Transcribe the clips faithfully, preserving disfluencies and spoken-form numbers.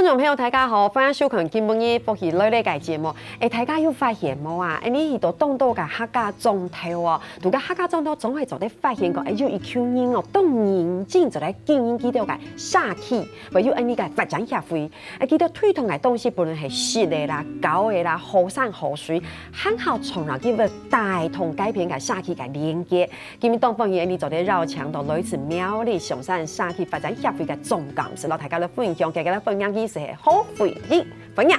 觀眾朋友，大家好，歡迎收看今晡日福氣來了个節目。誒，大家有發現無啊？誒，你去到當多个客家庄頭哦，在該客家庄頭總係做得發現講，誒，有一群人哦，當認真做得經營佢兜个社區，還有恁呢个發展協會。誒，佢兜推動个東西，不論係食个啦、搞个啦、好山好水，還好從來佢會帶動改變个社區个連結。 今日當歡迎你做得邀請到來自苗栗松山社區發展協會个總幹事，摎大家來分享，大家來分享佢係何慧英，歡迎。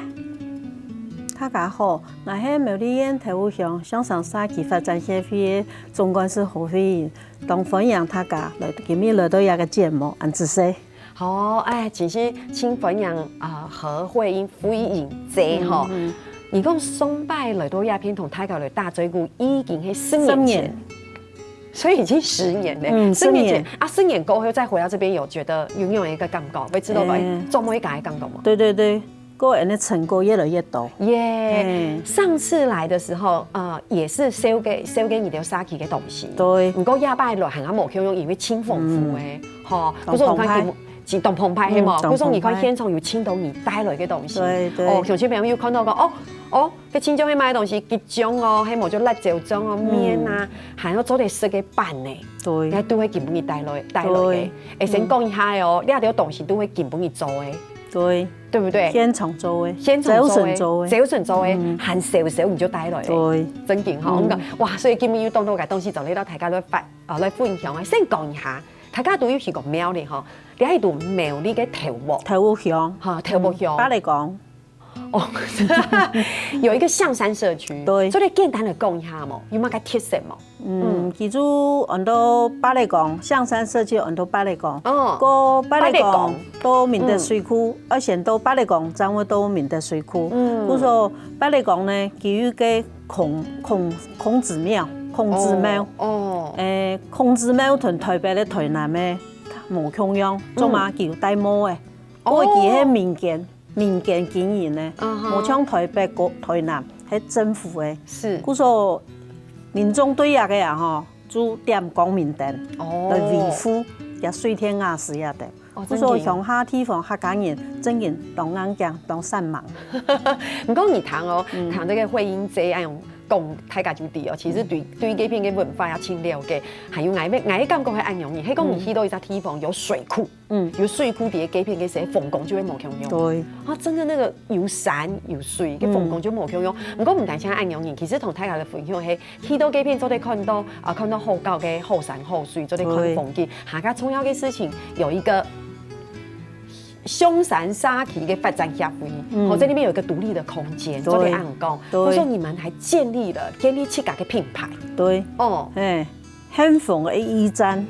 大家好，𠊎係苗栗縣頭屋鄉松山社區發展協會个總幹事何慧英，當歡迎大家來今日來到這个節目，恁仔細。好，哎，真係盡歡迎啊，何慧英、慧英姐吼。你講上擺來到這片同大家來打嘴鼓，已經係十年前。十年。 所以已經十年了，嗯，十年前。十年。啊，十年過後再回到這邊，有覺得有沒有一個感覺？會知道吧？嗯。做麼个感覺嗎？對對對，過恁呢成果越來越多。耶。嗯。上次來的時候，呃，也是燒給，燒給你的社區的東西。對。不過這擺來還較無共樣，因為盡豐富欸，嗯。吼，當澎湃。故所你看，是當澎湃，係無？嗯，故所你看當澎湃。現場有盡多你帶來的東西。對對。哦，有些朋友有看到講，哦，哦， 該親像係買東西，桔醬哦，係無就辣椒醬哦，嗯。麵啊，還有做得食个粄呢。對。該都係今晡日帶來，帶來个。對。會先講一下哦，嗯。這兜東西都係今晡日做个。對。對不對？現場做个，現場做个，朝晨做个。朝晨做个，嗯。還燒燒你就帶來个。對。正經吼，嗯。我講，哇，所以今晡日有當多个東西做得摎大家來發，啊，來分享啊。先講一下，大家都有去過苗栗吼，這係在苗栗个頭屋。頭屋鄉。哈，頭屋鄉。嗯，八里崗。 哦，有一個象山社區，對。做得簡單个講一下無？有麼个特色無？嗯，嗯。佢就安到八里崗，象山社區安到八里崗。哦，過八里崗，八里崗。到明德水庫，嗯。愛先到八里崗，正會到明德水庫。嗯。故所八里崗呢，佢有一個孔，孔，孔子廟，孔子廟。哦，哦。誒，孔子廟同台北个台南个無共樣，做麼个佢有戴帽个？嗯。哦。因為佢係民間， 民間經營个，嗯哼。無像台北个、台南係政府个。是。故所民眾對這个啊吼，就點光明燈，哦。來維護這水電瓦斯這兜。哦，故所真的。鄉下地方客家人正經當硬頸、當煞猛。毋過你聽哦，嗯。聽這個慧英姐恁樣講，大家就知哦，其實對，對這片个文化也盡了解，還有𠊎个，𠊎个感覺係恁樣，係講你去到一隻地方有水庫， 嗯。有水庫在該片个時，風光就會無共樣。對。啊，真的那個有山有水，該風光就無共樣。嗯。毋過毋單淨恁樣呢，其實同大家个分享係，去到該片做得看到，啊，看到好搞个好山好水，做得看風景。對。還較重要个事情，有一個松山社區个發展協會，嗯。吼，在那邊有一個獨立的空間，對。做得恁樣講。對。故所你們還建立了，建立自家个品牌。對。哦。嘿。 幸福个驛站，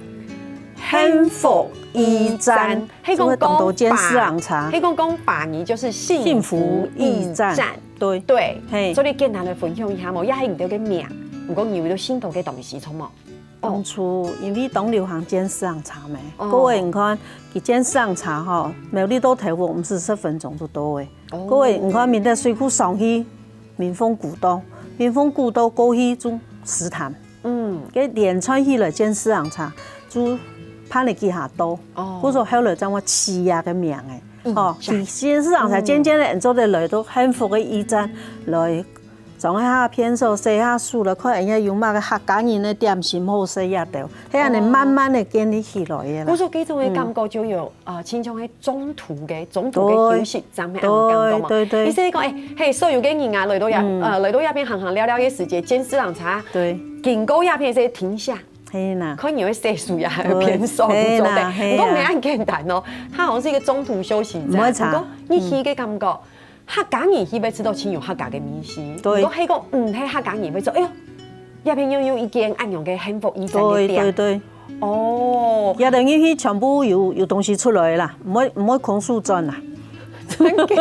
幸福驛站，係講就會當多間私人茶。係講講華語就是幸福驛站。幸福驛站，對。對，嘿。所以簡單个分享一下無，也係你兜个名，毋過你有得信託个東西，著無？當初因為當流行間私人茶咩，哦。各位你看，佢間私人茶吼，苗栗到頭屋毋使十分鐘就到个。哦。各位你看，明德水庫上去，民豐古道，民豐古道過去就石潭。 嗯。該連串起來間私人茶，就辦了幾下多。哦。故所後來正會起這个名欸。嗯，吼，是。佢間私人茶漸漸个做得來到幸福个驛站，來囥一下便所，洗下手，來看人家有麼个客家人个點心好食這兜，係恁呢慢慢个建立起來个啦。哦。故所這種个感覺就有，嗯。啊，親像係中途个，中途个休息站，對。係恁樣感覺嘛。對，對，對。意思係講，欸，嘿，所有个人啊，來到這，嗯。呃，來到這片行行尞尞个時節，間私人茶，對。經過這片係停下。 係啦。看你會洗手呀，還有便所，對，係啦，做得。係啦。毋過毋係恁簡單哦，佢好像係一個中途休息站。毋會差。毋過你去个感覺，嗯。客家人去會知道盡有客家个味緒。對。毋過係講，嗯，係客家人會做，哎喲，這片又有一間恁樣个幸福驛站个店。對，對，對。哦。這等入去全部有，有東西出來啦，毋會，毋會空手轉啦。真个。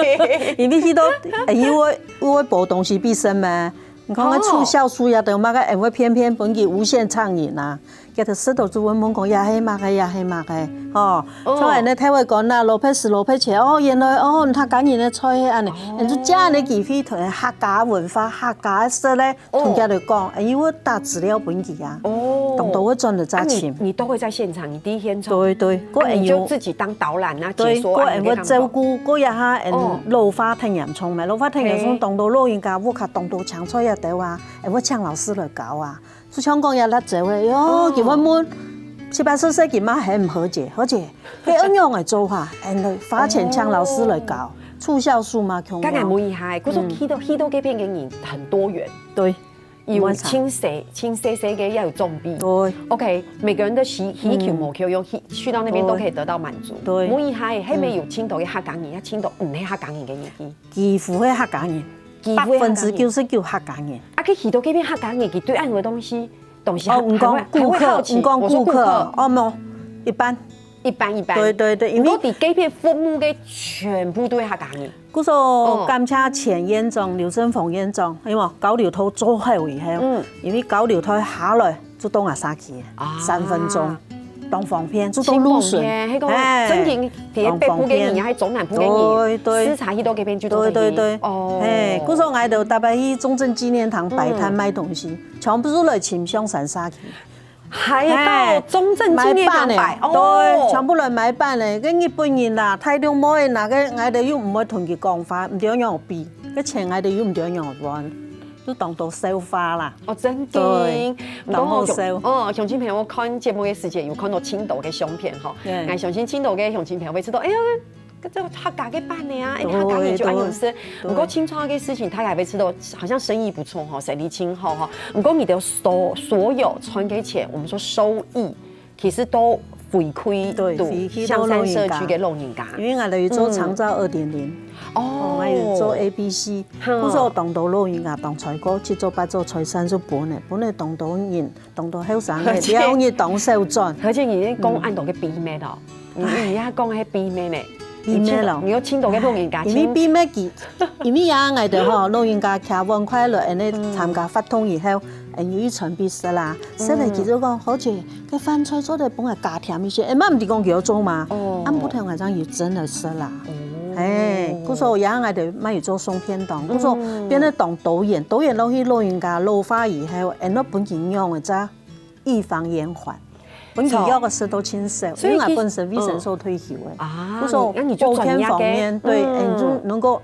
因為去到，哎，又會，又會補東西必勝咩？ 你看該促銷書也都麼个，會偏偏分佢無限暢飲啊，佢兜食到就會問講，這係麼个，這係麼个，吼。哦。像恁呢，台灣講啊，蘿蔔絲、蘿蔔切，哦，原來，哦，客家人个菜係恁呢，哦。恁就借恁呢機會同客家文化、客家个食咧，哦。同佢兜講，哎，因為打資料分佢啊，哦。當多會轉得再尋。啊，你，你都會在現場，你第一天從，對，對，啊，你就自己當導覽啊，對，解說啊，過恁會照顧，過一下，恁老化忒嚴重嘛，老化忒嚴重，嘿。當多老人家屋下當多青菜啊，對啊，恁會請老師來教啊。 就像講這辣椒个，喲，哦。佢會問，七八十歲佢嘛還毋和解，和解，該愛仰般个做法，恁呢花錢請老師來教，促銷數嘛，共樣。該𠊎問一下，故所去到，去到該片个人很多元，對，有無錯。輕細，輕細細个，也有重病。對。OK，每個人的需，需求無共樣，去，去到那邊都可以得到滿足。對。問一下，係無有盡多个客家人，也盡多毋係客家人个人去？幾乎係客家人。 幾乎係客家人。百分之九十九客家人。啊，佢去到該片客家人，佢對恁樣个東西，東西哦，還，你講顧客，還會，還會好奇。你講顧客，我說顧客。哦，無，一般。一般一般。對，對，對，因為毋過在該片服務个全部都係客家人。故所，哦。感謝前縣長劉振峰縣長，因為交流道做好以後，嗯。因為交流道下來， 就到𠊎社區，啊。三分鐘，當方便，就到路順。真方便，該個，哎，正經在北部个人，當方便。還中南部个人，對，對。時差去到該片就做得去。對，對，對。哦。嘿，故所𠊎兜特別去中正紀念堂擺攤賣東西，嗯。全部都來尋香山社區。還到，嘿，中正紀念堂擺，買辦个，哦。對，全部來買辦个。該日本人啦，大陸妹仔，該𠊎兜又毋會同佢講話，毋知仰般比，該錢𠊎兜又毋知仰般還。 就當多笑話啦。哦，真的。對，毋過當好笑。哦，鄉親朋友看節目个時節，有看到盡多个相片吼。對。𠊎相信盡多个鄉親朋友會知道，哎呀，這客家个辦个啊，哎，對，客家人就恁樣食。對。毋過盡重要个事情，大家也會知道，好像生意不錯吼，生意盡好吼。毋過你兜所，所有賺个錢，我們說收益， 其實都回饋，對，到，回饋到香山社區个老人家。老人家。因為𠊎兜有做長照二點零，哦。哦，還有做A B C，哈。故所當多老人家當衰過，七早八早出山就分个，分个當多人，當多後生个，而且，了日當少轉。而且你講恁多个秘密哦，嗯。你，你也講係秘密呢。秘密咯。你有盡多个老人家，因為秘密佢，因為啊，𠊎兜吼，老人家徛碗筷來，恁呢參加活動以後， 恁有一餐必食啦。食了佢就講，好姐，該飯菜做得分𠊎加添一些，哎，嘛毋知講佢愛做嘛。哦。暗晡頭𠊎正有真个食啦。哦。哎，故所也𠊎兜嘛有做送便當，故所變得當多元，多元落去老人家老化以後，恁樣分佢用个，再預防延緩。分佢藥个食到盡少，所以其實，因為𠊎本身衛生所退休个，啊，故所保健方面，你，那你就專業个，對，嗯。恁就能夠，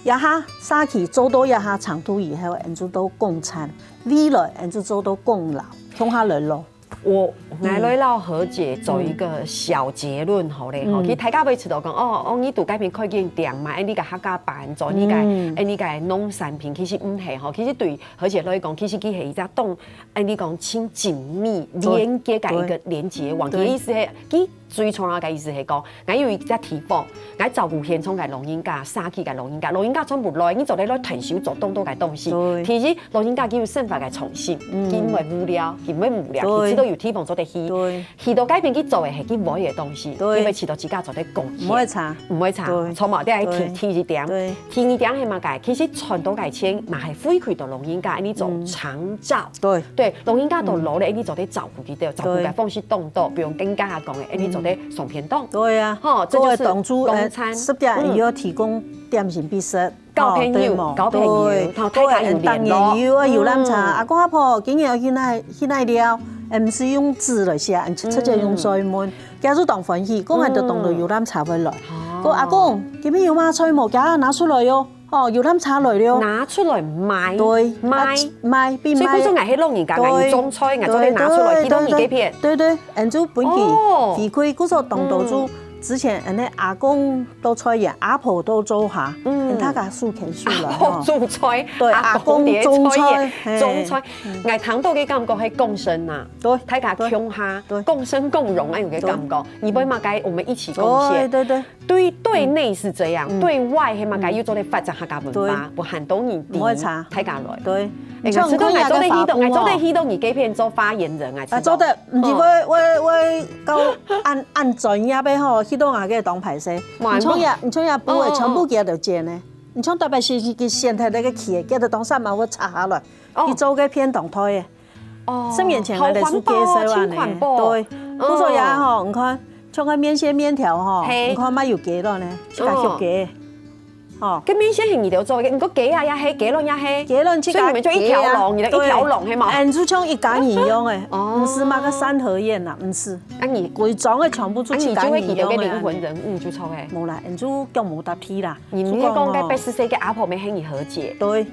這下社區做到這下程度以後，恁就到共餐。 未來，恁就做到共老，共下來咯。𠊎，𠊎來摎何姐做一個小結論好咧，吼，嗯。其實大家會知道講，哦，哦，你在該片開間店嘛，恁呢个客家辦，做恁呢个，嗯。恁呢个農產品，其實毋係吼，其實對何姐來講，其實佢係一隻當，恁呢講，盡緊密連結个一個連結網。對。佢个意思係，佢 最重要个意思係講，𠊎有一隻地方，𠊎照顧現場个老人家、社區个老人家，老人家全部來，你做得來𢯭手做當多个東西。對。第一，老人家佢有生活个重心，嗯。佢毋會無聊，佢毋會無聊，對。佢知道有地方做得去。對。去到該片去做个係佢會个東西，對。因為知道自家做得貢獻。毋會差。毋會差，對。著無？這係第，對。第一點。對。第二點係麼个？其實賺到个錢嘛係回饋到老人家，恁呢做長照。嗯。對。對，老人家都老了，嗯。恁呢做得照顧 佢兜照顧个方式當多，對。比如更加講个，哎，你做得送便當。對啊。吼，這就是各位當初，共餐。哎，十點以後提供點心必食，嗯。交朋友，吼，對無？交朋友，對。吼，大家有聯絡。各位，當然有啊，遊覽車，嗯。阿公阿婆，今日要去哪，去哪尞？哎，毋使用紙來寫，直接用嘴問。嗯。佢就當歡喜，講𠊎兜當多遊覽車會來。嗯。哦。講阿公，今日有麼菜無？佢拿出來喲。 哦，遊覽車來了。拿出來賣。對，賣。啊，賣，變賣。所以故所𠊎係老人家，對。𠊎有種菜，𠊎做得拿出來，對，去到你該片。對，對，對，對，恁就分佢，哦。回饋，故所當多就，嗯。之前恁呢阿公做菜園，阿婆做灶下，嗯。恁大家手牽手來，哦，吼。種菜，對，阿公種菜，阿公種菜，嘿。種菜。嗯。𠊎聽到个感覺係共生啊，對，大家共下，對。共生共榮，恁樣个感覺。對。你會嘛該，我們一起貢獻。對，對，對。 對，對內是這樣，嗯。對外係嘛，嗯。該又做得發展客家文化，對。分還多人知，毋會差。大家來。對。哎，像𠊎知道𠊎做得去到，𠊎做得去到你該片做發言人啊，啊，做得，毋是，哦。𠊎，𠊎，𠊎到恁，恁專業个吼，去到𠊎該當敗勢。毋會，你像也，毋會。你像也不會，哦，哦，哦。全部佢就剪呢。你像特別是佢選忒該个去个，佢就當煞嘛會拆下來，哦。佢做个片當大个。哦，十年前𠊎等係雞燒恁呢，好環保哦，對，嗯。故所也吼，你看，像該麵線、麵條吼，嘿。你看乜有雞卵呢，自家畜雞，哦。吼。該麵線係你兜做个，你个雞啊也係，雞卵也係，雞卵自家所以你們就一條龍，雞啊，你的一條龍，對。係嗎？嗯，就像一家人樣誒，哦。毋係麼个三合院啦，毋係。啊你，歸庄个全部就自家人樣誒。啊你就係佢兜个靈魂人物就著誒。無啦，嗯，就腳無搭地啦。 你毋係講該八十歲个阿婆乜喊你何姐？對，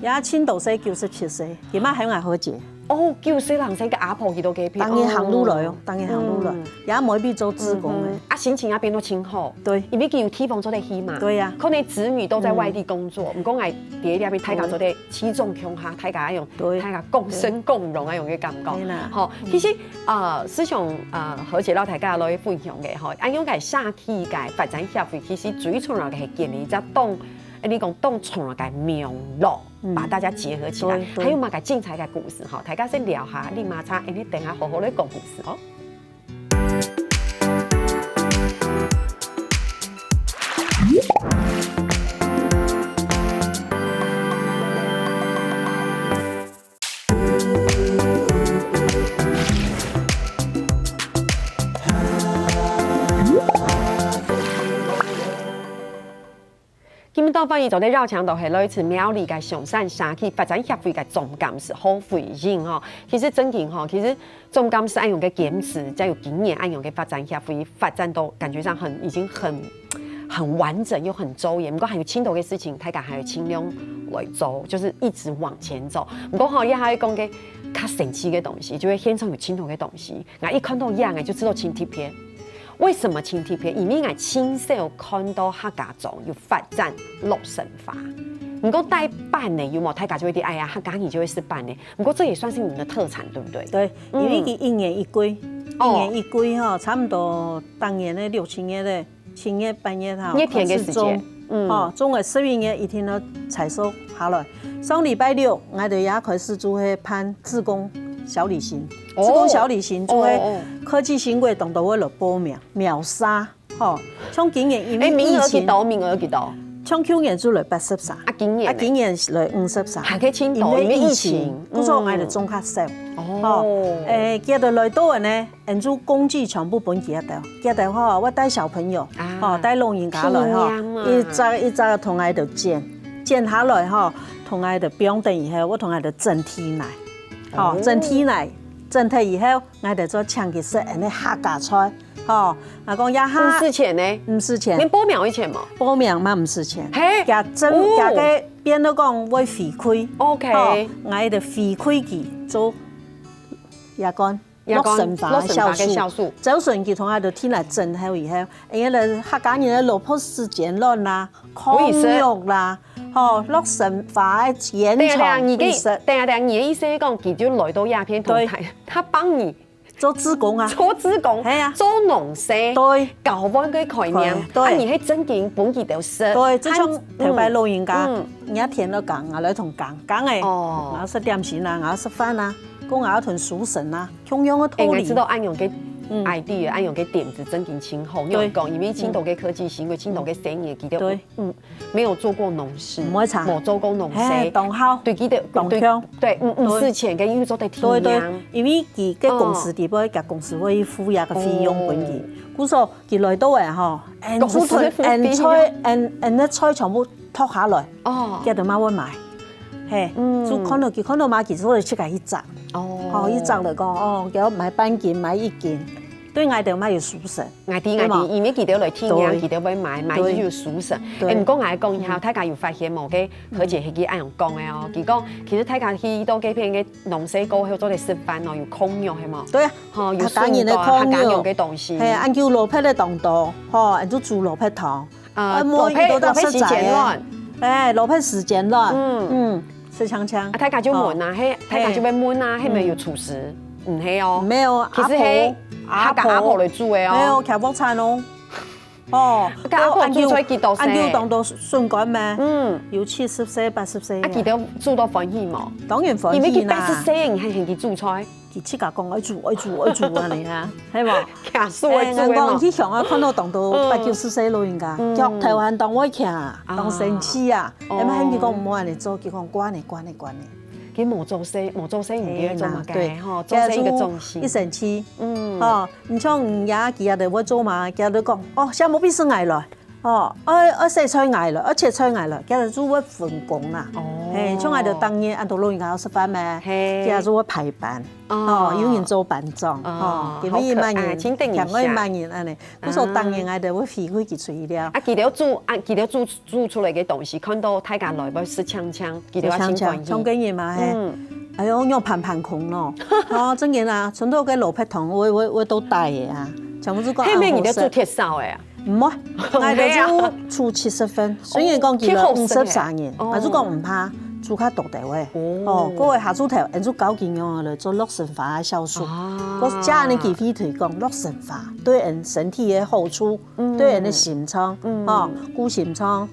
也盡多歲九十七歲，佢乜喊𠊎何姐。哦，九十零歲个阿婆去到該片，當然行路來哦，哦。當然行路來，嗯。也每日做志工誒。嗯哼。啊，心情也變到盡好。對。因為佢有地方做得去嘛。對呀。可能子女都在外地工作，嗯。毋過𠊎在這片大家做得齊種共下，大家用，對。大家共生共榮啊，用个感覺。對啦。好，嗯。其實，呃，思想，呃，何姐摎大家來分享个吼，恁樣个社 區个發展協會其實最重要个係建立一隻當，誒，你講當重要个網絡，嗯。把大家結合起來。對，對。還有麼个精彩个故事吼？大家先尞下，你馬上，誒，你等下好好來講故事哦。 今晡日當歡迎做得邀請到係來自苗栗个松山社區發展協會个總幹事何惠英吼。其實正經吼，其實總幹事恁樣个堅持，再有今年恁樣个發展協會發展到感覺上很，已經很，很完整又很周延。毋過還有盡多个事情，大家還有盡量來做，就是一直往前走。毋過吼，這下愛講个較神奇个東西，就係現場有盡多个東西。 𠊎一看到這，𠊎就知道盡特別。為什麼盡特別？因為𠊎盡少看到客家庄有發展洛神花。毋過帶粄呢，有無？大家就會知，哎呀，客家人就會食粄呢。毋過這也算是你們的特產，對不對？對，嗯。因為佢一年一季，哦。一年一季吼，差不多逐年个六七月个，七月、八月吼，熱天个時節，開始種，嗯。吼，種个十一月一定愛採收下來。上禮拜六，𠊎兜也開始就係辦志工小旅行。 哦。志工小旅行就係，哦，哦。科技新貴當多會來報名，秒殺，吼。像今年因為，誒，名額幾多？疫情，名額幾多？像舊年就來八十儕，啊，今年呢？啊，今年來五十儕，還可以盡多，因為疫情，因為疫情，故所，嗯。𠊎就種較少。哦。吼，誒，佢兜來到个呢，𠊎就工具全部分佢兜，佢兜吼，會帶小朋友，啊。吼，帶老人家來吼，紀念嘛。一隻一隻同𠊎兜剪，剪下來吼，同𠊎兜放等以後，𠊎同𠊎兜整理來。 吼，哦。整理來，整理以後，𠊎兜就請佢食𠊎个客家菜，吼。𠊎講這下，毋使錢呢？毋使錢。連報名愛錢無？報名嘛毋使錢。嘿？佢真，哦。佢个變到講會回饋。OK。吼，𠊎兜回饋佢做這個，這個，洛神花个酵素。洛神花个酵素。就算佢同𠊎兜定來整好以後，因為客家人个蘿蔔絲煎卵啦，可以食。焢肉啦， 吼，洛神花个煙腸，等一下，等一下，你个，可以食。等一下，等一下，你个意思係講，佢就來到這片同，對。他，他幫你做志工啊。做志工，係啊。做農事，對。交換个概念，對。啊，你係正經分佢兜食。對，就像頭擺老人家，嗯。人家田都耕，𠊎來同耕，耕誒，哦。𠊎食點心啊，𠊎食飯啊，講𠊎同廚神啊，共樣个道理。誒，𠊎知道恁樣个，嗯。idea，恁樣个點子正經盡好。對。𠊎講，因為盡多个科技新貴，盡多个生意，佢兜，對。嗯， 沒有做過農事，毋會差。無做過農事，嘿，當好，對佢个，當強。對，對，嗯，嗯，對。事前个運作个體驗。對，對，因為佢个公司底背，哦。佢公司會付一個費用分佢。哦。故所，佢來到誒吼，𠊎公司付費用。就同𠊎菜，𠊎，𠊎个菜全部托下來，哦。佢就嘛會買。嘿，嗯。就看到佢看到嘛，佢就會自家去摘。哦。吼，去摘來講，哦，佢買半斤，買一斤，對𠊎兜嘛有收成。 𠊎知，𠊎知，對嘛？因為佢兜來體驗，對。佢兜會買，買，對。佢有收成。對。誒，毋過𠊎講一下，嗯。大家有發現無？該何姐係佢恁樣講个哦。嗯。佢講，其實大家去到該片个農事過後做得食飯哦，有焢肉，係無？對啊。吼，有客家人个筍乾，焢肉。客家人个東西。嘿，恁久蘿蔔个當多，吼，恁就煮蘿蔔湯。呃，啊，無，蘿蔔，佢都當食齋个。蘿蔔絲煎卵。誒，蘿蔔絲煎卵。嗯。嗯，食香香。啊，大家就問啊，哦。嘿，大家就會問啊，嘿。係無有廚師？嗯。毋係哦。沒有，其實係阿婆，阿婆。客家阿婆來煮个哦。沒有，徛鑊鏟哦。 哦，該阿婆煮出來幾多歲？恁久，恁久當多筍乾咩？嗯。有七十歲、八十歲个。啊，佢兜煮到歡喜無？當然歡喜啦。因為佢八十歲，你還喊佢煮菜？佢自家講愛煮、愛煮、愛煮恁呢啊，係無？徛手愛煮个嘛。誒，𠊎講，去鄉下看到當多八九十歲老人家，嗯。腳頭還當會徛啊，當生趣啊。哦。𠊎嘛喊佢講毋好恁呢做，佢講慣呢，慣呢，慣呢。佢無做事，無做事毋知做麼个，嘿，對。吼，做事一個重心。一生氣，嗯。吼，你像你爺佢也會做嘛，佢就講，哦，先無必須愛來，哦，愛，愛洗菜愛來，愛切菜愛來，佢就會分工啦。哦。嘿，像𠊎就當然，恁多老人家愛食飯咩，嘿。佢就會排班，哦。哦，有人做班長，哦，哦，佢會一萬人，好可愛，請等一下。兩萬人恁呢。 故所當然𠊎就會回饋佢出去了。啊，佢兜煮，啊，佢兜煮，煮出來个東西，看到大家來會食淨淨，佢兜也真歡喜。像今日嘛，嘿。嗯。哎喲，仰般般款咯。哦，真个啊，全部个老血統，𠊎，𠊎，𠊎都帶个啊，全部係講恁好食。係毋係你兜煮忒少个啊？毋會，𠊎就煮出七十分，雖然講佢來五十三人，哦，但係講毋怕，煮較多兜个。哦。哦，各位下晝頭，𠊎就教佢仰般來做洛神花个酵素。啊。𠊎教你幾位推廣洛神花，對𠊎身體个好處， 對人个心臟，嗯。吼，顧心臟，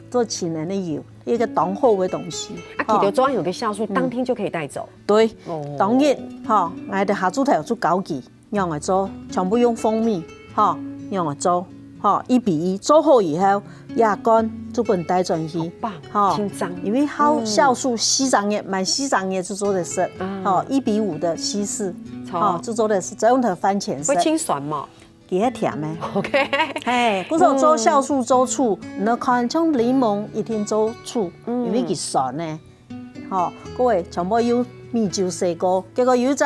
做情人个油，一個當好个東西。啊，吼。佢就做有个酵素，嗯。當天就可以帶走。對，哦。當日，吼，𠊎就下晝頭就教佢，仰般做，全部用蜂蜜，吼，仰般做，吼，一比一，做好以後，壓罐就分帶轉去，好棒，吼，清爽。因為好酵素四隻月，滿四隻月就做得食，啊。吼，一比五个稀釋，好。吼，就做得食，再用佢番茄色。會清爽嘛？ 佢係甜个。OK。嘿，故所做酵素做醋，你看像檸檬一定做醋，嗯。因為佢酸个。吼，各位全部用米酒洗過，結果有一隻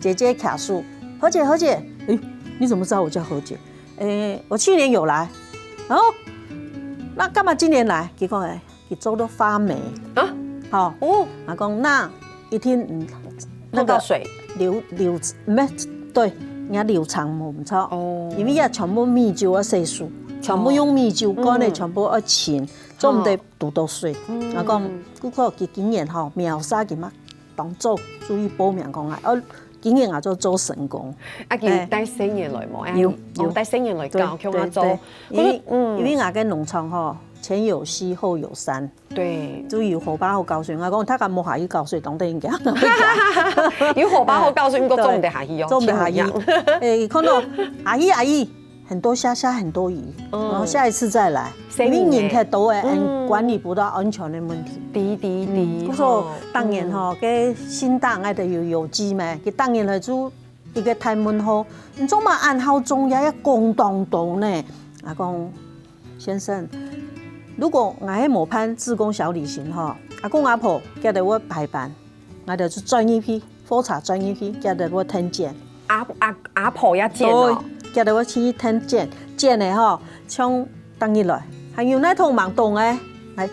姐姐徛手，何姐，何姐，誒，你怎麼知道我叫何姐？誒，我去年有來。哦，那幹嘛今年來？結果誒， 佢做到發霉。啊？吼，哦。𠊎講，那一定，嗯，那個碰到水。流，流，毋係，對，人家流程無毋著。哦。因為啊，全部米酒愛洗手，全部用米酒罐个，哦。嗯。全部愛清，做毋得堵到水。哦。嗯。𠊎講，顧客佢今年吼，秒殺佢嘛，當早注意報名講啊，哦，今年𠊎就做成功。啊，佢帶細人來無？哎。有，哦，有。帶細人來教，對，共下做。對，對。因為，嗯。因為𠊎个農場吼，前有溪，後有山。 對。就有河壩好搞水，𠊎講，大家無下去搞水，當得人家。有河壩好搞水，毋過做毋得下去哦，做毋得下去。清楚。誒，看到阿姨，阿姨，很多蝦，下很多雨，嗯。然後下一次再來，因為人太多了，嗯。管理不到安全的問題。對，對，對，嗯，不過當然吼，嗯。該新大愛的有有機咩？佢當然來就一個大問號，你做麼恁好種呀，要講當多呢？啊，講 先生，如果𠊎係無辦志工小旅行吼，阿公阿婆佢兜會排班，𠊎兜就轉入去，火車轉入去，佢兜會跈剪。阿，阿，阿婆也剪哦。對，佢兜會去跈剪，剪了吼，像當日來，還有哪兜吂懂个，來，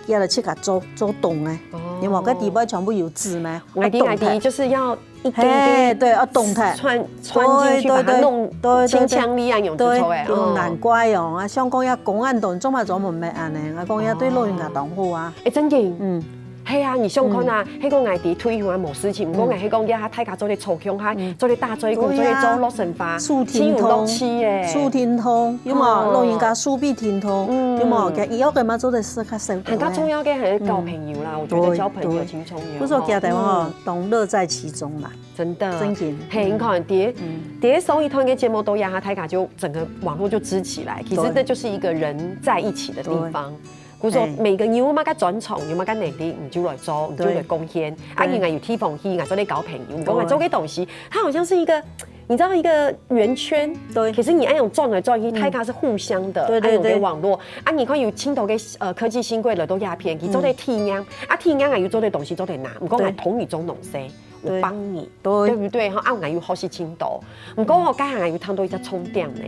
佢兜自家做，做懂个。哦。因為該底背全部有紙咩，𠊎知，𠊎知，懂忒。就是要 一根一根嘿，對，要懂忒。穿，穿進去，對，把它弄，對，對，對，清腔力啊，用出來，對，哦。難怪哦，啊，像講要公安黨，做麼專門愛恁呢？啊，講要對老人家當好啊。誒，正經。嗯。係啊，你想看啊，嗯。該個𠊎知退休啊無事情，毋過嗯。𠊎係講，這下大家做得抽空哈，嗯。做得打嘴鼓，對啊。做得做洛神花，樹挺痛，真有樂趣耶。樹挺痛，有無？哦。老人家樹必挺痛，嗯。有無？佢以後个嘛做得食較少。很加重要个還係交朋友啦，嗯。我覺得交朋友挺重要。對，對。不是說交朋友哦，嗯。當樂在其中啦。 真的。正經。嘿，你看，第一，嗯。第一上一段个節目到這下，大家就整個網路就支起來。其實這就是一個人在一起的地方。對。故所每個人有麼个專長，有麼个能力，你就來做，你就來貢獻。對。啊，對。人家有地方去，人家做得交朋友，你講來做个東西，它好像是一個，你知道一個圓圈。對。可是你愛用轉來轉去，嗯。大家是互相的，對，對，愛用个網路。對。啊，你看有盡多个，呃，科技新貴來到這片，佢做得體驗，嗯。啊，體驗啊，又做得東西做得拿，毋過來同你做東西。 我幫你，對。對不對？哈，啊，𠊎又好食盡多。毋過哦，嗯。剛才𠊎有聽到一隻重點呢。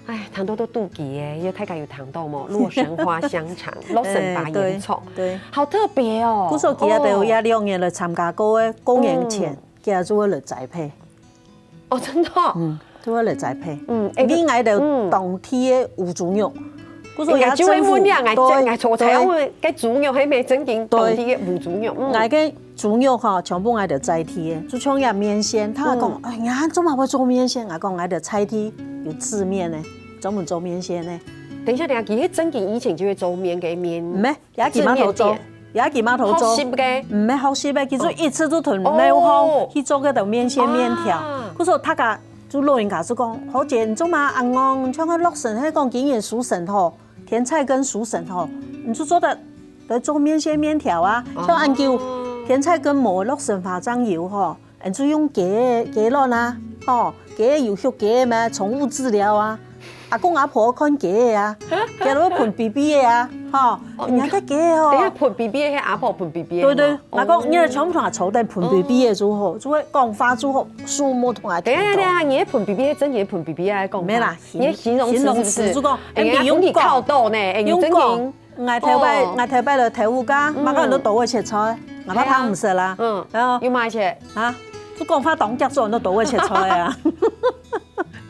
哎，聽到都肚飢耶，因為大家有聽到無？洛神花香腸，洛神花煙腸，哎，對，對。好特別哦。故所佢也有一兩年來參加過个公演前，嗯。佢也就會來栽培。哦，真的哦？嗯，就會來栽培。嗯，哎，因為𠊎兜當地个烏豬肉，故所也就會問你啊，對，𠊎，𠊎，𠊎，對。𠊎猜，𠊎豬肉，係無正經當地个烏豬肉，嗯。𠊎个 豬肉吼，全部𠊎兜在地个，就像這麵線，佢講，嗯。哎呀，做麼會做麵線？𠊎講，𠊎兜在地有製麵呢，專門做麵線呢。等一下，等一下，其實正經以前就會做麵个麵，毋係，也佢嘛頭做，製麵店。也佢嘛頭做，學習个。毋係學習个，佢就一直就同廟方去做該兜麵線麵條。哦。啊。故所大家就老人家就講，好姐，你做麼恁戇？你像該洛神，係講今年屬蛇吼， 甜菜根屬蛇吼，你就做得來做麵線麵條啊。哦。像恁久，天菜根無，洛神花正有吼，𠊎就用雞个雞卵啊，吼，雞个有畜雞个嘛，寵物飼料啊。阿公阿婆看雞个啊，佢都會噴B B个啊，吼，哦，人家个雞个吼。等一下噴B B个，係阿婆噴B B个嘛。對對，哦。𠊎講，你全部同佢湊等噴B B个就好，就會講話就好，樹木同佢聽到。等一下，等一下，你个噴B B个真个噴B B个來講話？無啦，你个形容詞是不是？形容詞就講，哎，你用講，用講。 𠊎頭擺，哦。𠊎頭擺來頭屋家，嗯。嘛講很多多个切菜，𠊎爸爸毋食啦。嗯，然後有麼个切？啊，就講話當遽做很多多个切菜啊。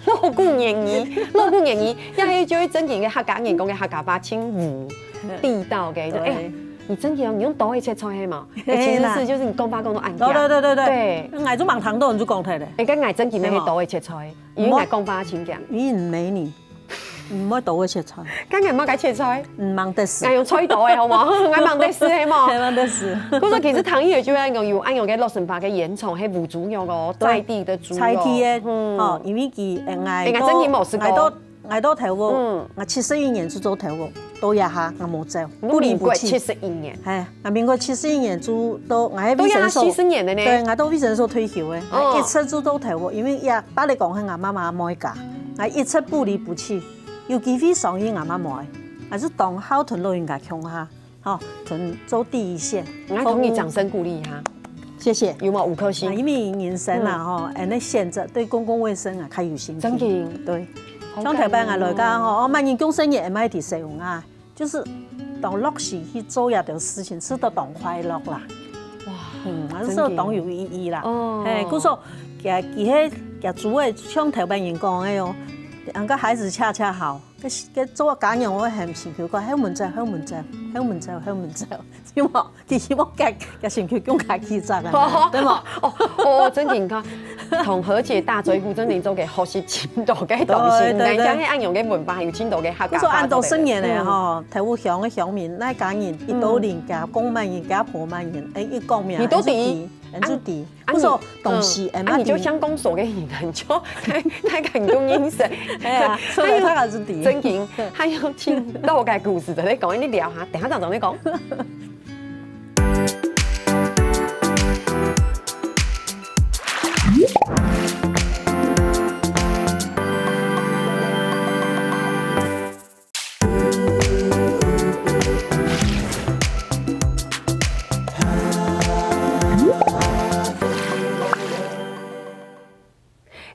老古言語，老古言語，也係就係正經个客家人講个客家話，盡有地道个。對。哎，你正經哦，你用多个切菜係嗎？哎，其實是，嘿啦。就是你講話講到恁遽。對對對對對。對。𠊎就吂聽到，你就講忒咧。哎，該𠊎正經个係多个切菜，因為𠊎講話盡遽。因為毋係你。 毋會多个切菜。該𠊎麼个切菜？毋吂得食。𠊎用菜刀个好無？𠊎吂得食係無？係吂得食。故所其實聽起來就係講有恁樣个洛神花个煙腸，係無豬肉哦，對。在地个豬肉。在地个，嗯。吼，因為佢，呃，𠊎，哎，𠊎真經無食過。𠊎到，𠊎到頭屋，嗯。𠊎七十一年就做頭屋，到這下，𠊎無走，不離不棄。民國七十一年。係，𠊎民國七十一年就到，𠊎係衛生所。到這下七十年了呢。對，𠊎到衛生所退休个，哦。一直就做頭屋，因為這，巴黎講係𠊎媽媽妹家，𠊎一直不離不棄。 有機會上去𠊎嘛無愛，還係當好同老人家共下，吼，同做第一線。𠊎同你掌聲鼓勵一下。謝謝。有無？五顆星。啊，因為人生啊，嗯。吼，恁樣選擇對公共衛生啊，較有興趣。真的。對。好感人哦。像頭擺𠊎來講吼，哦，萬人共生也毋愛提使用啊，就是當樂趣去做這條事情，做得當快樂啦。哇，嗯，還係說當有意義啦。真的。哦。嘿，故所，佢，佢係，佢主要像頭擺人講个哦，兩個孩子恰恰好， 該，該做家娘會喊辛苦講，後門走，後門走，後門走，後門走，對無？佢希望佢，佢辛苦用家己責任，對無？哦，哦，真經，你看，同和解大追顧真經做个學習盡多个東西，對，對，對。你看，像係恁樣个文化，還有盡多个客家話做个。故所恁多十年了吼，嗯。頭屋鄉个鄉民，哪家人，一到鄰家，公麼人，家婆麼人，哎，一講名，你都知。恁就知。 啊，你，故所東西，嗯，哎，啊，你就鄉公所个人，你就大，大家你就認識。哎呀，所以大家就知。真經，還有盡多个故事，就係講，你聊下，等下正同你講。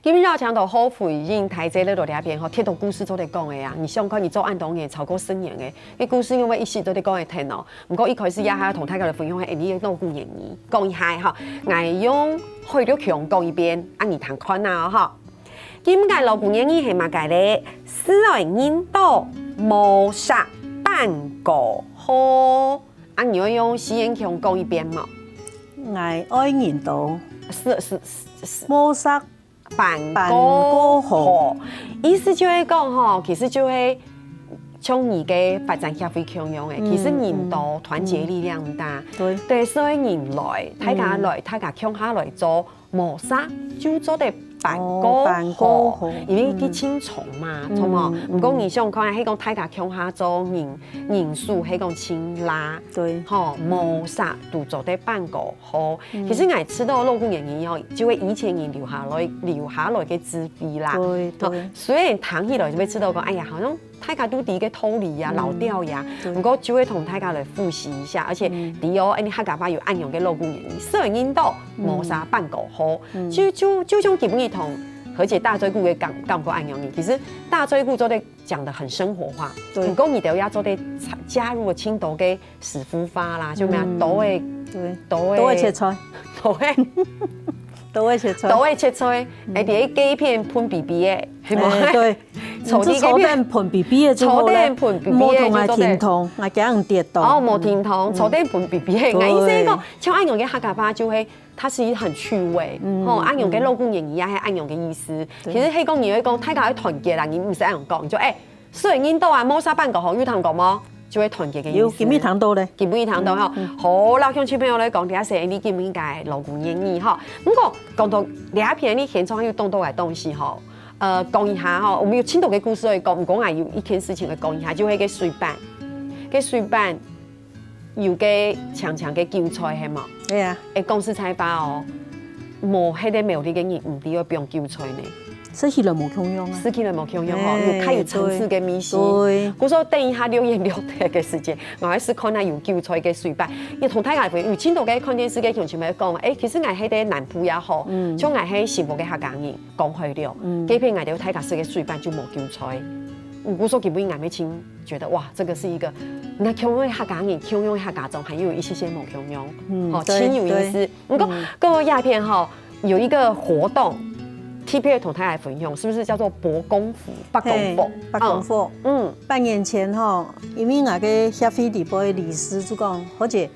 今日邀請到何惠英大姐來到這片吼，聽到故事做得講个啊，你想看你做恁多年，超過十年个，該故事因為一時做得講會停哦。毋過一開始也還同大家來分享下，你个老古言語，講一下吼，𠊎用海陸腔講一遍，啊你聽看啊吼。 今个老古言語係麼个咧？四愛人多，無石半個河。啊，你愛用四縣腔講一遍無？𠊎愛人多，是，是，是，無石半個河。半個河。意思就係講吼，其實就係像你个發展協會共樣个，嗯，其實人多，嗯，團結力量大。嗯，對。對，所以人來，大家來，嗯，大家共下來做， 無石就做得半個河，哦，半個河，因為佢盡長嘛，嗯，著無？嗯，毋過你想看，係講大家共下做人，人數係講盡罅，對，吼，嗯，無石就做得半個河。嗯，其實𠊎知道老古言語吼，就係以前人留下來，留下來个智慧啦。對，吼，對。雖然聽起來就會知道講，哎呀，好像 大家都知个道理呀，嗯，老調呀，對。毋過就會同大家來複習一下，而且，嗯，知哦，恁樣客家話有恁樣个老古言語，四愛人多，嗯，無石半個河，嗯，就，就，就像今日同和解大追顧个感，感覺恁樣呢。其實大追顧做得講得很生活化，對。毋過你都要做得加，加入盡多个師傅話啦，就咩啊，嗯，多个，對，多个，多个切菜，多个，多个切菜，多个切菜，嗯，哎，在該片噴B B个，係無？哎，對。 坐在該片，坐等噴B B个就好咧，坐等噴B B个就做得。莫同𠊎停動，𠊎驚人跌倒。哦，莫停動，嗯，坐等噴B B个。對。𠊎意思係講，像恁樣个客家話就係，它是很趣味，嗯，吼，恁樣个老古言語也係恁樣个意思。對。其實係講你會講，大家愛團結啦，你毋使恁樣講，你就，哎，四愛人多啊，無石半個河，有聽過無？就會團結个意思。有，今日聽到咧。今日聽到吼。嗯，嗯。好，摎鄉親朋友來講，這係你今日个老古言語吼。毋過講到這片，你現場有當多个東西吼。 呃，講一下吼，𠊎有盡多个故事愛講，毋過𠊎有一件事情愛講一下，就係該水粄。該水粄，有个青青个韭菜，係無？係啊。欸，講實在話哦，無該个苗栗个人毋知愛放韭菜呢。食起來無共樣啊。食起來無共樣吼，欸，有較有層次个味緒。對。故所等一下六月六日个時間，𠊎還係看下有韭菜个水粄。也同大家分享，有盡多个看電視个鄉親們講，欸，其實𠊎係在南部也好，嗯。像𠊎係新屋个客家人，講開了，嗯。這片𠊎兜大家食个水粄就無韭菜。嗯，故所今晡日𠊎乜盡 覺得哇，這個是一個，那共樣个客家人，共樣个客家庄，還有一些些無共樣，嗯，吼，對，盡有意思。對。毋過，嗯。過後這片吼，有一個活動，特別同大家分享，是不是叫做伯公府、伯公府？嘿，伯公府。嗯。嗯。半年前吼，因為𠊎个協會裡背理事就講，何姐，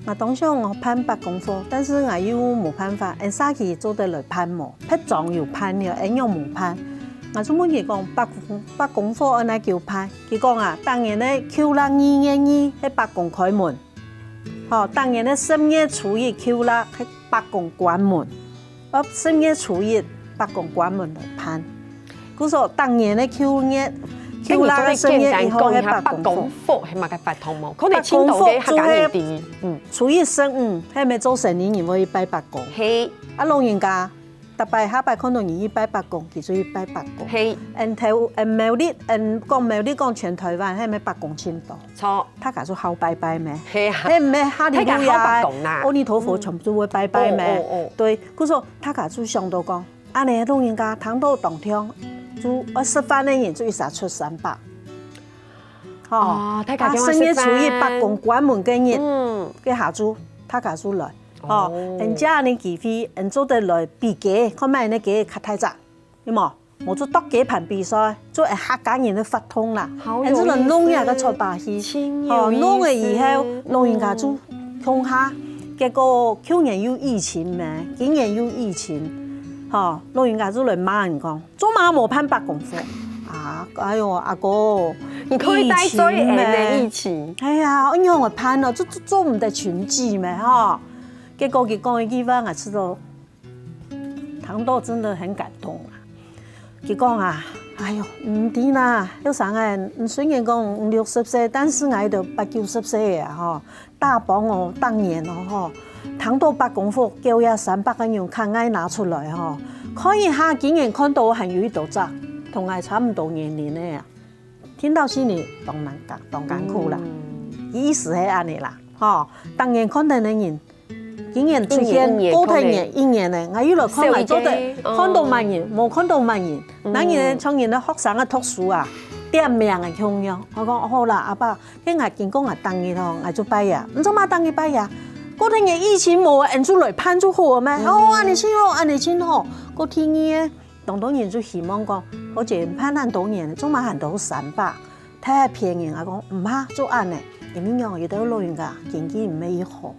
𠊎當想辦伯公府，但是𠊎又無辦法，恁社區做得來辦無？別莊有辦了，恁樣無辦。𠊎就問佢講，伯公，伯公府愛哪久辦？佢講啊，逐年个舊曆二月二係伯公開門，吼，逐年个十月初一舊曆係伯公關門。 呃，十月初一，伯公關門來辦。故所逐年个舊曆，舊曆个十月一號係伯公府。伯公府係麼个活動無？可能盡多个客家人知。嗯。初一十五，係毋係做生理人會去拜伯公？係。啊，老人家，逐擺下擺看到人去拜伯公，佢就去拜伯公。係。嗯，頭，嗯，苗栗，嗯，講苗栗講全台灣，係毋係伯公盡多？ 著。大家就好拜拜咩？係啊。係毋係哈利路亞、大家好伯公啦。阿彌陀佛全部都會拜拜咩？嗯。哦，哦，哦。對，故所大家就想到講，恁呢老人家聽到當暢，就愛食飯个人就一儕出三百。吼，哦，大家就愛食飯。啊，正月初一伯公關門个日，嗯。該下晝大家就來。吼，哦。人家恁呢機會，人做得來比雞，看麼人个雞較大隻，有無？ 無就剁雞盤比賽，做客家人个活動啦。好有意思。恁樣弄這个出把戲，盡有意思。吼，弄了以後，老人家就共下，結果舊年又疫情嘛，今年又疫情，吼，老人家就來罵人講，做麼無辦伯公府？啊，哎喲，阿哥，你可以帶罪人呢，疫情嘛。疫情。哎呀，仰般辦哦，做，做，做毋得群聚嘛，吼。結果佢講一句話，𠊎試著 聽到真的很感動啊。佢講啊，哎喲，毋知啦，後生人，你雖然講五六十歲，但是𠊎都八九十歲啊，吼，大幫哦，當年哦，吼，聽到伯公府叫這三百个銀，看𠊎拿出來吼，看一下，竟然看到還有一多隻，同𠊎差毋多年齡个啊。 聽到心裡當難過，當艱苦啦。嗯。意思係恁呢啦，吼，當年看等个人，今年出現，一年一年過頭年，一年呢，𠊎又來看，𠊎做得少一個，看到麼人，哦。無看到麼人。嗯。那人呢，像人个學生个讀書啊，點名个共樣。𠊎講，好啦，阿伯，該𠊎經過𠊎當日吼，𠊎就拜呀。你做麼當日拜呀？過頭年疫情無，恁就來辦就好了咩？嗯。哦，恁呢真好，恁呢真好。過第二个 當多人就希望講，好似辦恁多年，做麼還到三百？太便宜啊！講毋怕，做恁呢，因為仰有兜老人家經濟毋係好，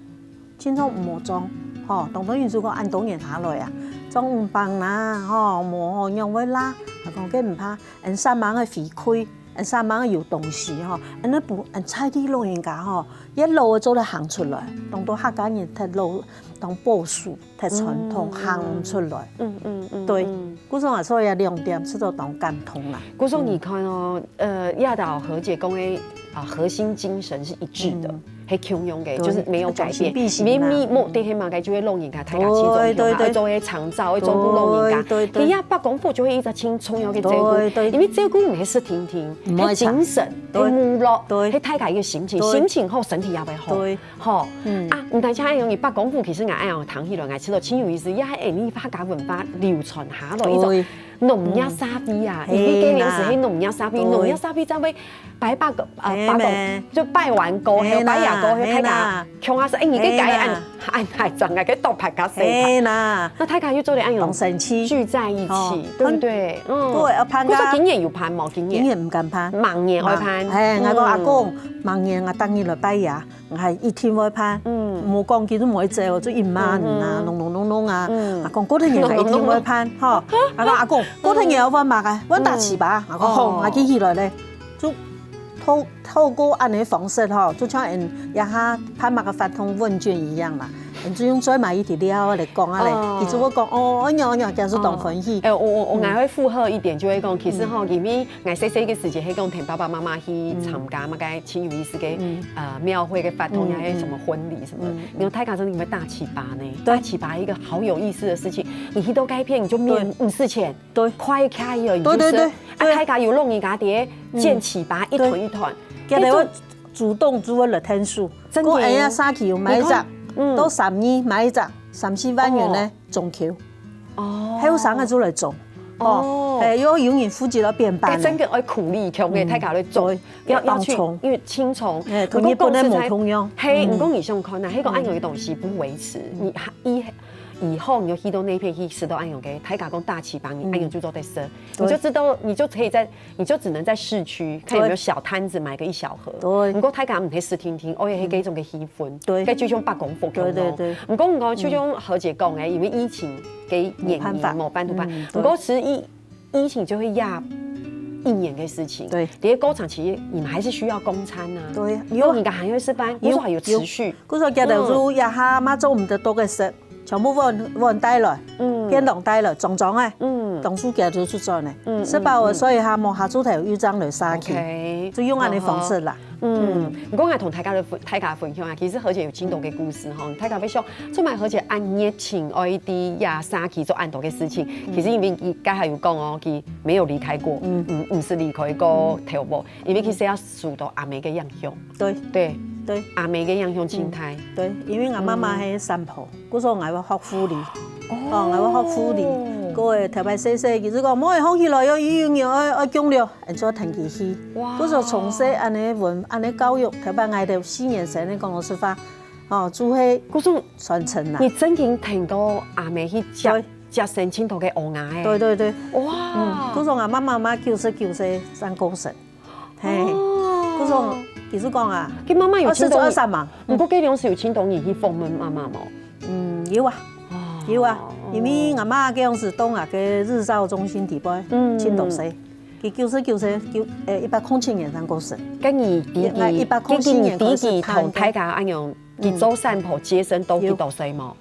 盡量毋好裝，吼。當多人就講恁多年下來啊，裝五百啦，吼，無吼仰會啦。啊講該毋怕，恁煞猛个回饋，恁煞猛个有東西吼，恁呢補，恁在地老人家吼，也老个做得行出來，當多客家人忒老，當保守。 忒傳統，嗯，行毋出來。嗯，嗯，嗯，對，嗯。故所𠊎所以兩點試著當感動啦。故所你看哦，嗯。呃，亞導何姐講个，啊，核心精神是一致的，嗯。很共樣的，對，就是沒有改變。將心比心啦。明明目的係麼个，就會弄一個大家其中一個嘛，對，對，對。愛做个長照，愛照顧老人家。對，對，對。你亞伯公府就會一直盡重要个照顧，對，對。因為照顧毋係食定定，毋會差。係精神，對。係娛樂，對。係大家一個心情，對。心情好，身體也會好。對。 吼，嗯。啊，毋單淨恁樣，伯公府其實𠊎恁樣聽起來，𠊎試著盡有意思，也係恁呢客家文化流傳下來，一種，對。農業社會啊，嗯。因為該年時係農業社會，嘿啦。農業社會正會拜伯公，呃，嘿咩。伯公，就拜完過後，嘿啦，拜爺過後，嘿啦。大家共下食，欸，你該該恁，嘿啦。恁大張啊，該多拍較細。嘿啦。那大家又做得恁樣，當生趣。聚在一起，吼，對不對？嗯。對，愛辦啊。可是今年有辦無？今年。今年毋敢辦。明年愛辦。嘿，𠊎講，嗯。阿公，明年𠊎等你來拜爺。 𠊎一定會辦，嗯。無講佢都毋會走，就一罵人啊，嗯。弄弄弄弄啊。嗯。啊，講過頭年𠊎一定會辦，吼。啊，講阿公，過頭年𠊎會辦啊，會打粢粑。嗯。啊，講好，哦。𠊎記起來咧，就透，透過恁呢方式吼，就像𠊎這下辦麼个活動問卷一樣啦。你就用最滿意个料來講啊咧，哦。佢就會講，哦，恁樣恁樣，假使當歡喜。哦，哎，我我我嗯。還會附和一點，就會講，其實吼，嗯。因為𠊎細細个時節，係講聽爸爸媽媽去參加那個盡有意思个，嗯。呃，廟會个活動呀，嗯，還有什麼婚禮什麼的。嗯，嗯。你說大家真的因為大甲媽呢，對。大甲媽一個好有意思的事情，你去到該片，你就面對。毋使錢，對。快開了，你就對，對，是，對，啊，對。大家有弄一家爹，嗯。建起吧，一團一團。對。哎，這 主動就會來𢯭手。真的哦。講，哎呀，三期有買一隻，你看，嗯。到三二買一隻，三四萬元呢，哦。中籤。哦。後生个就來中。哦。哦。嘿，又有人負責了編班呢。哎，真个愛鼓勵，強烈，嗯。大家來做。對。要，要去，要當衝。因為青蟲，哎，同日本个無共樣。嘿，嗯。毋過你想看啊，那個恁樣个東西不維持，嗯。你還，以，以後你就去到那片去吃到恁樣个，大家講大甲媽，嗯。恁樣就做得食，對。你就知道，你就可以在 你就只能在市區看有沒有小攤子買個一小盒。對。毋過大家毋係試聽聽，哦，也係這種个氣氛，對。該就像八公佛共樣。對，對，對。毋過，毋過，就像何姐講个，因為疫情个原因，無辦法。無辦法，無辦法。嗯，對。毋過其實疫，疫情就會壓一年个事情。對。這些過程其實你們還是需要供餐啊。對。有啊。有人家還會食飯，有，不是還有持續。有。故所今日就一下嘛做毋得多个事。 全部換，換帶來，嗯。便當帶來，裝裝个，嗯。當初寄就出轉个，嗯，食飽个，嗯，嗯。所以下無下晝頭又正來社區，OK。就用恁樣方式啦。嗯，嗯。毋過𠊎同大家个分，大家分享啊，其實何姐有盡多个故事吼，大家會想，做麼何姐恁熱情，愛在這社區做恁多个事情。嗯。其實因為佢剛才有講哦，佢沒有離開過，嗯。嗯，毋係離開過頭部，因為其實要受到阿姆个影響。對。對。對。阿姆个影響盡大。嗯，對，因為𠊎媽媽係產婆， 故所𠊎會學護理。哦。哦，𠊎會學護理。該个頭擺細細，佢就講，莫放起來喲，有有有，愛，愛降了，恁就跈佢去。哇。故所從細恁樣文，恁樣教育，頭擺𠊎兜四年生个講老實話，哦，就係故所傳承啦。你真經跈過阿姆去接，對。接生盡多个嬰兒欸。對，對，對。哇。嗯，故所𠊎媽媽嘛九十九歲正過身。 嘿，哦。故所，其實講啊，佢媽媽有盡多，二十歲二十嘛。毋過該量時有盡多人去訪問媽媽無？嗯，有啊，哦。有啊，因為𠊎媽該量時當啊个日照中心底背，嗯。盡多歲。佢九十九歲，九，誒，一百空七年正過身。該你弟弟，該一百空七年開始，佢，佢弟弟同大家恁樣，嗯。佢做產婆接生到幾多歲無？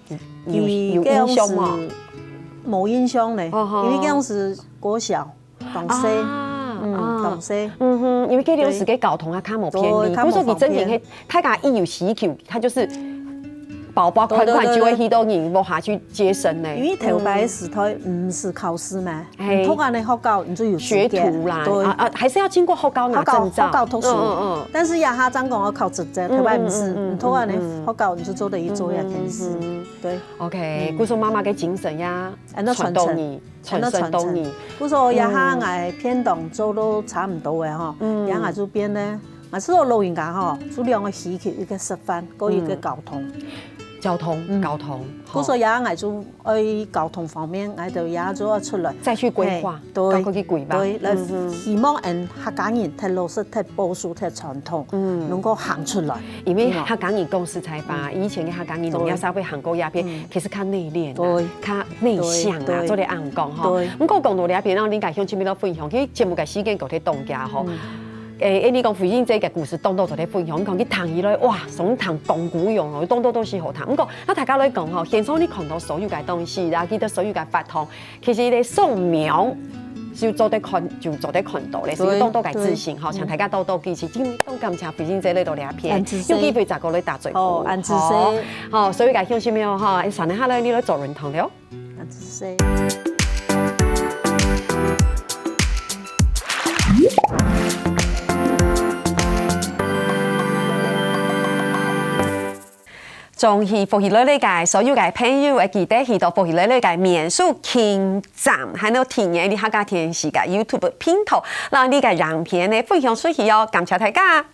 有，有，有印象無？佢該量時無印象呢，哦吼。因為該量時國小。 當細，啊，嗯，啊。當細。嗯哼，因為該量時个交通啊，較無便利，對，較無方便。故所佢真經係，大家一有需求，佢就係包包款款就會去到人屋下去接生呢。對，對，對。因為頭擺時代毋使考試嘛，嗯。嘿。你讀恁樣學校，你就有資格。學徒啦，對。啊，啊，還是要經過學校拿證照。學校，學校讀書。嗯，嗯，嗯。但是這下正講愛考執照，嗯，頭擺毋使，嗯，嗯，嗯，你讀恁樣學校，嗯，嗯。你就做得去做這件事。嗯，嗯，嗯。對。OK，嗯。故所媽媽个精神呀，恁樣傳承。傳到你。 傳承到你。故所這下𠊎便當做到差毋多个吼，嗯。這下𠊎就變呢，𠊎知道老人家吼，就兩個需求，一個食飯，還有一個交通。嗯。交通，嗯。交通，故所這下𠊎就愛交通方面，𠊎就這下就愛出來。再去規劃，嘿，對，再去規劃。對，來，嗯哼。希望𠊎客家人忒老實、忒保守、忒傳統，嗯。能夠行出來。因為客家人講實在話，嗯。以前个客家人，對。農業社會行過這片，嗯。其實較內斂啊，對。較 內向啊，對，對。做得恁講吼。對。毋過講到這片，𠊎等个鄉親們都分享，其實節目个時間過忒當遽吼。嗯。誒，誒，你講慧英姐个故事，當多做得分享，你看佢聽起來，哇，像聽講古樣哦，當多都係好聽。毋過，該大家來講吼，現場你看到所有个東西啦，記得所有个活動，其實咧，掃描就做得看，就做得看到咧，所以對，當多个資訊吼，對。請大家多多支持。今日當感謝慧英姐來到這片，恁仔細。有機會再過來打嘴鼓，好，恁仔細。吼，好，所以个鄉親們吼，誒，上一下來你來做運動了。 中意福氣來了个所有个朋友，愛記得去到福氣來了个面書網站，還有訂閱你客家電視个YouTube頻道，讓你个影片呢分享出去哦。感謝大家。